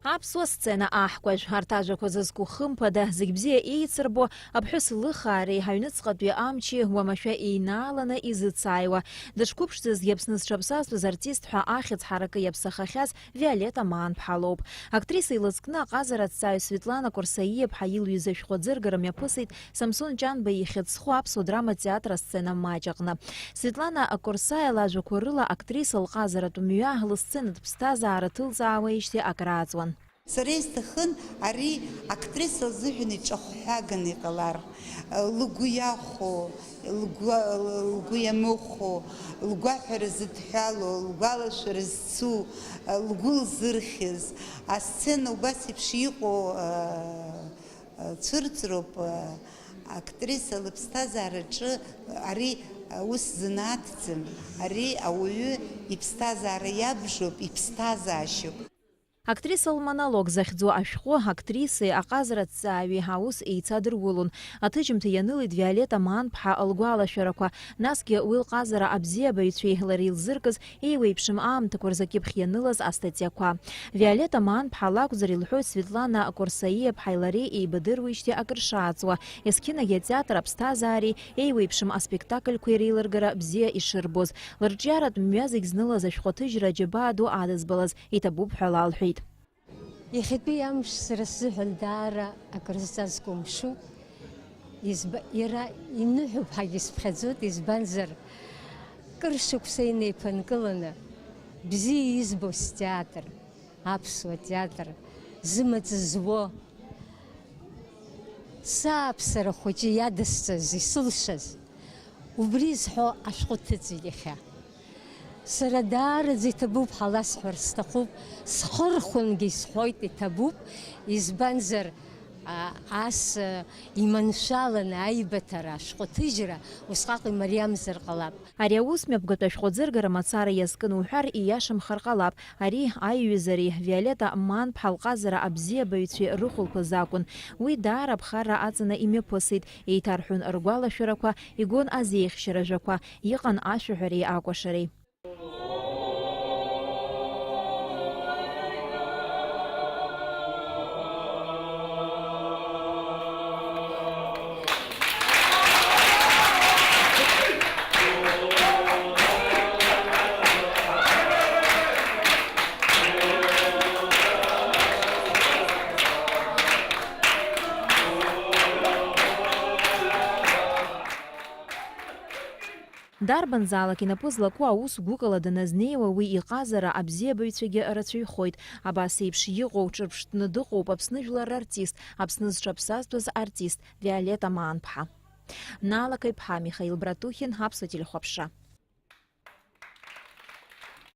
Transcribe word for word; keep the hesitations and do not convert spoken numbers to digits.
Аԥсуа сцена аҳкәажә, арҭ ажәақәа зызку хымԥада, зегь бзиа еицырбо, аԥҳәыс лыхаареи аҩныҵҟатәи амчи уамашәа еинааланы изыцааиуа, дышқәыԥшӡазгьы Аԥсны зҽаԥсазтәыз артист ҳәа ахьӡ ҳаракы иаԥсахахьаз Виолетта Маанԥҳа лоуп. Актриса илызкны аҟазара аҭҵааҩ Светлана Курсаиаԥҳа илҩыз ашәҟәы аӡыргара мҩаԥысит Самсон Ҷанба ихьыӡ зху аԥсуа драма театр асцена маҷ аҟны. Светлана Курсаиа лажәақәа рыла актриса лҟазаратә мҩа, лысценатә ԥсҭазаара ҭылҵаауеижьҭеи акрааҵуан. Сара исҭахын ари актриса лзыҳәан иҿахәҳәаганы иҟалар, лгәы иахәо, лгәы, лгәы иамыхәо, лгәаҳәара зыдҳәало, лгәалашәара зцу, лгәы лзырхьыз, асцена убас еиԥш иҟоу, цәырҵроуп, актриса лыԥсҭазаараҿы ари ус зынааҭӡам, ари ауаҩы иԥсҭазаара иабжоуп, иԥсҭазаашьоуп. Актриса лмонолог захьӡу ашәҟәы актрисеи аҟазара ҭҵааҩи аус еицадырулон. Аҭыжьымҭа ианылеит Виолетта Маанԥҳа лгәалашәарақәа, насгьы уи лҟазара абзиабаҩцәеи лареи илзыркыз еиуеиԥшым аамҭақәа рзы акьыԥхь ианылаз астатиақәа. Виолетта Маанԥҳа лакәзар, илҳәоит Светлана Курсаиаԥҳаи лареи еибадыруеижьҭеи акыр шааҵуа, есқьынагьы атеатр аԥсҭазаареи еиуеиԥшым аспектакльқәеи реилыргара бзиа ишырбоз. Лырҿиаратә мҩа зегь знылаз ашәҟәы аҭыжьра аџьабаа ду адызбалаз иҭабуп ҳәа лалҳәеит. Иахьатәи амш сара сзыҳәан даара акыр зҵазкуа мшуп. Изба-, иара иныҳәоуп ҳәагьы сыԥхьаӡоит, избанзар, кыр шықәса инеиԥынкыланы, бзиа избо стеатр, аԥсуа театр, зымаҵ зуо, сааԥсара хәыҷы иадысҵаз, исылшаз, убри зҳәо ашәҟәы ҭыҵит иахьа. Сара даараӡа иҭабуп ҳәа ласҳәар сҭахуп, схы рхәынгьы исҳәоит, иҭабуп, избанзар, а, ас, а, иманшәаланы аибыҭара, ашәҟәы ҭыжьра усҟак имариамзар ҟалап. Ари аус мҩаԥгатә ашәҟәы аӡыргара мацара иазкын уҳәар, ииашамхар ҟалап. Ари аиҩызареи Виолетта Маанԥҳа лҟазара абзиабаҩцәеи рыхәылԥаз акәын. Уи даара аԥхарра аҵаны имҩаԥысит, еиҭарҳәон ргәалашәарақәа, игон азеиӷьшьара жәақәа, иҟан ашәаҳәареи акәашареи. Дарбанзаалак инапы злаку аус гәыкала даназнеиуа, уи иҟазара абзиабаҩцәагьы рацәаҩхоит. Абас еиԥш иҟоу ҿырԥштәны дыҟоуп Аԥсны жәлар рартист, Аԥсны зҽаԥсазтәыз артист Виолетта Маанԥҳа. Наала Қаиԥҳа, Михаил Братухин, Аԥсуа телехәаԥшра.